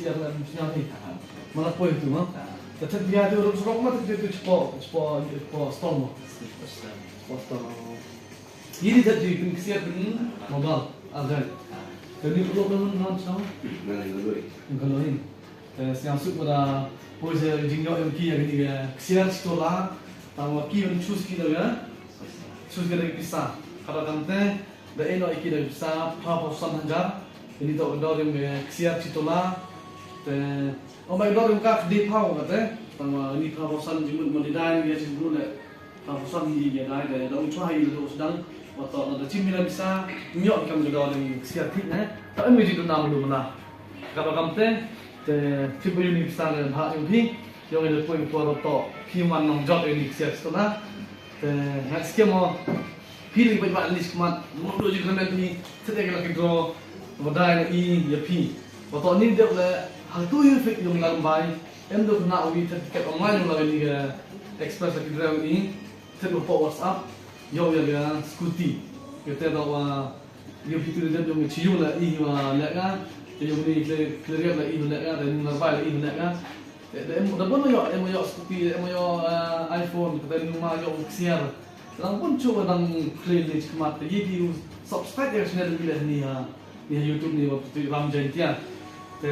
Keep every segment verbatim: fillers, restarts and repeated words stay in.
Ïa la sñiaw hi. Mala poi tu ma. Te thet bia tu ruh surok ma te tu chepo chepo chepo stall ma. Chepo stall. Ini thet ji pyn ksiar pyn mobile. Agai. Te ni ruh kan non sñiaw. Ngaloi. Ngaloi. Te sñiaw suk pada poi se jingïoh ïa ki ïa ki ksiar chitola. Tang wa ki ban choose ki da ga. Choose ki da pisa. Kada kamte. Da ïeh noh ïa ki da pisa phra phew san hajar. Ini toh ka dor jong ka ksiar chitola. Te ong bai dor jong ka kdi phew kate. Tang ini phra phew san jingmut ma di dai ïa jingmut le. Phra phew san hi ïa dai da da u chwa hi da u sdang. Wa toh da chim hi da pisa. Ñiok kam ka dor jong ksiar thik ne. Ta em ji duna ma du mana. Ka ba kam te. Te tip ba uni pisa le bha jong phi. Ïong ïa da poi por toh. Phi man nong jot uni ksiar chitola. Te ngat skem mo. Phi li bad ba list mat mo do ji kena phi. Te te la ki draw. Wa dai la i ïa phi. Wa to ni dep le. Hal tu ïa fik ïong la bai. Em do na wi te ticket online ïong la ni ga express la ki draw i. Te do po WhatsApp. Ïong ïa ga scooty. Ïa te do wa Ïa phi tu dep ïong chi ïong la i wa lek nga. Te ïong ni kle kle la i wa lek nga. Te ni nar bai la i wa lek nga. Te em da bon ïong em ïong scooty em ïong iPhone. Te ni ma ïong ksiar. Te dang bon chu wa dang kle ni chikmat te ïa phi subscribe ïa channel ni le ni ha ni ha YouTube ni wa phi tu Ram Jaintia. Te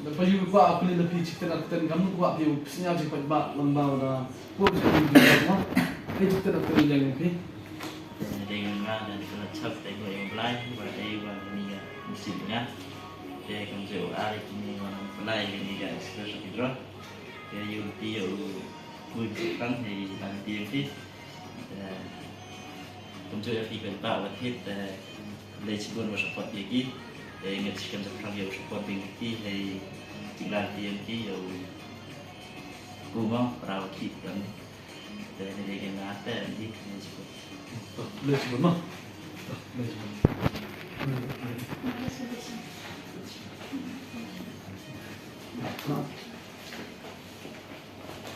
da pa ïu ba phi le phi chikten akten kam nu wa phi sñiaw chi pa ba lang ba da. Ko phi tu ma. Te chikten akten ïa phi. Dei nga nga na dei ka chap dei ko ïong blai ba dei ba ni ga mesti nga. Dei kam je u ari kini wa nang blai ni ga express ki draw. Dei ïu ti ïu ku ji kan hei nang ti ïu ti. Kam je ïa ki kan ba wa thit dei chibun wa support ïa ki. Dei ngat chikam je prang ïu support ding ki hei chinglan ti ïu ki ïu ku ma pra wa thit kan. Dei ni dei kan na te ni ni chibun. Leh chibun ma. Leh chibun.